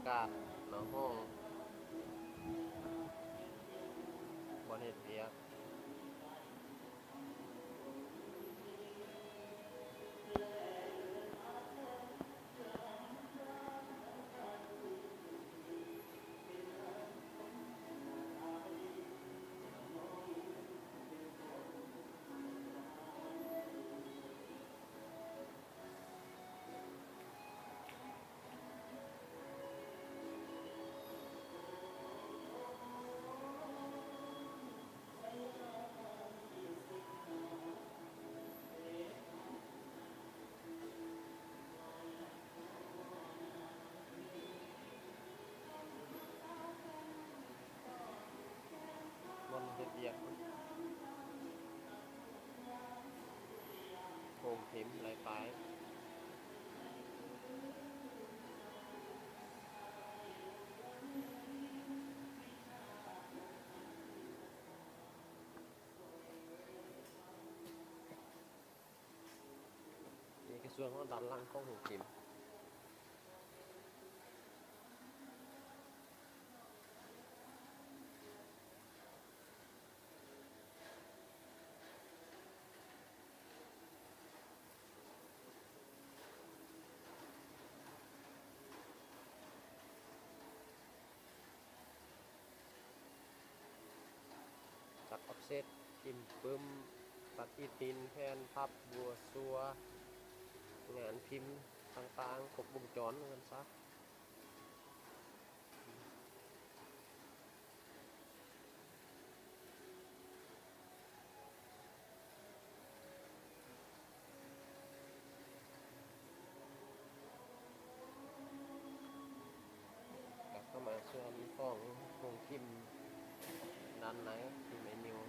ກາດໜ້າຫ້ອງ ບ່ອນເຮັດວຽກ. ບ່ອນເຮັດວຽກ ໂຮງພິມລາຍປ້າຍ. ນີ້ຄືສ່ວນຂອງດ້ານຫຼັງຂອງໂຮງພິມ. ຕັດອອບເຊັດ, ຖິ້ມປຶ້ມ, ຕັດອີ່ຕິນ, ແຜ່ນພັບ, ບົວຊົວ, ງານພິມຕ່າງໆ ຄົບວົງຈອນວ່າຊັ້ນຊະ. ກັບເຂົ້າມາສ່ວນຂອງໂຮງພິມດ້ານໃນ ພິມໄວນິວ.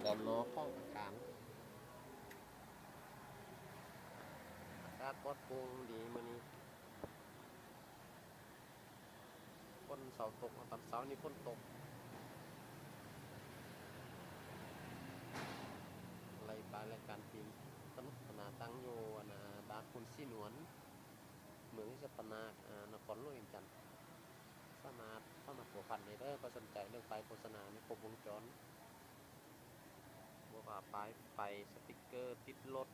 ດ້ານນອກຂອງອາຄານ ອາກາດປອດໂປ່ງດີມື້ນີ້. ຝົນເຊົາຕົກເນາະ, ຕອນເຊົ້ານີ້ຝົນຕົກ. ລາຍການ ລາຍການທີ່ສະໜຸກສະໜານຕັ້ງຢູ່ ອັນນ່າ ບ້ານໂພນສີນວນ ເມືອງເຊຍປານາກ ອາ ນະຄອນຫຼວງວຽງຈັນ. ສາມາດເຂົ້າມາພົວພັນໄດ້ເດີ ໃຜສົນໃຈເລື່ອງປ້າຍໂຄສະນານີ້ ຄົບວົງຈອນ ບໍ່ວ່າປ້າຍໄຟ, ສະຕິກເກີ, ຕິດລົດ,